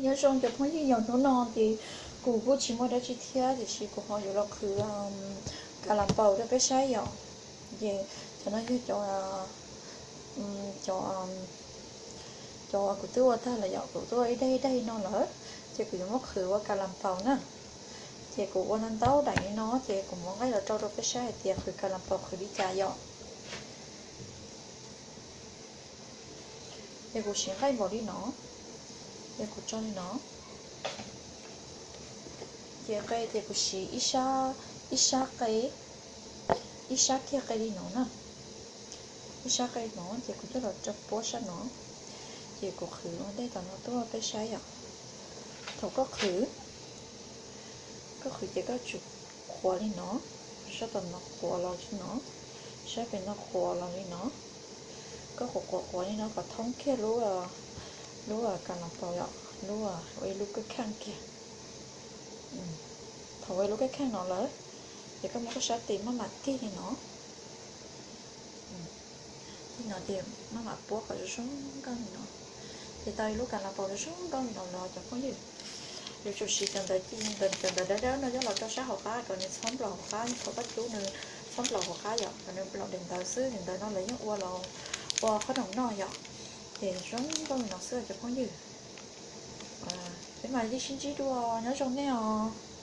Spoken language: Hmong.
Nyob zoo cov phooj ywg, yog hnub no ces kuv kuj tsis muaj dab tsi thiab, tiam sis kuv ho yuav los qhwv kas las npaus rau peb saib yom. Ces cov no yog cov, cov, cov kuv twb ua tag lawm yom, kuv twb ua ib daim ib daim no lawm, ces kuv yuav muab qhwv ua kas las npaus na. Ces kuv ua ntau ntau daim li no, ces kuv muab nqaij los rau rau peb saib hais tias qhwv kas las npaus qhwv li cas yom. Ces kuv siv nqaij npaum li no, ces kuv tso li no. Ces qe ces kuv siv ib sab, ib sab qe, ib sab kiag qe li no na. Ib sab qe no ces kuv coj los rau puab sab no. Ces kuv qhwv ua ntej tom no tuaj peb saib yom. Thaum koj qhwv, koj qhwv ces koj tsum quav li no, sab tom no quav los li no, sab pem no quav los li no. Koj quav quav quav li no kom thoob kiag lub, lub kas las npaus yom, lub, ua ib lub kawg kheej kiag. Thaum ua ib lub kawg kheej no lawm, ces koj muab koj sab tes maj mam tig li no. Tig no ces maj mam puab kom zoo zoo nkauj li no. Ces tau ib lub kas las npaus zoo zoo nkauj li no lawm cov phooj ywg. Yuav tsum siv cov ntawv, cov ntawv dawb dawb no coj los rau sab hauv qab kom nws txhob nplaum hauv qab, thaum koj cub nws txhob nplaum hauv qab yom, kom nws nplaum daim ntawv xwb, daim ntawv no lawv yeej ua los ua qhob noom noj yom. Ces zoo nkauj li no xwb cov phooj ywg. Peb mam li sib ntsib dua, nyob zoo nej os.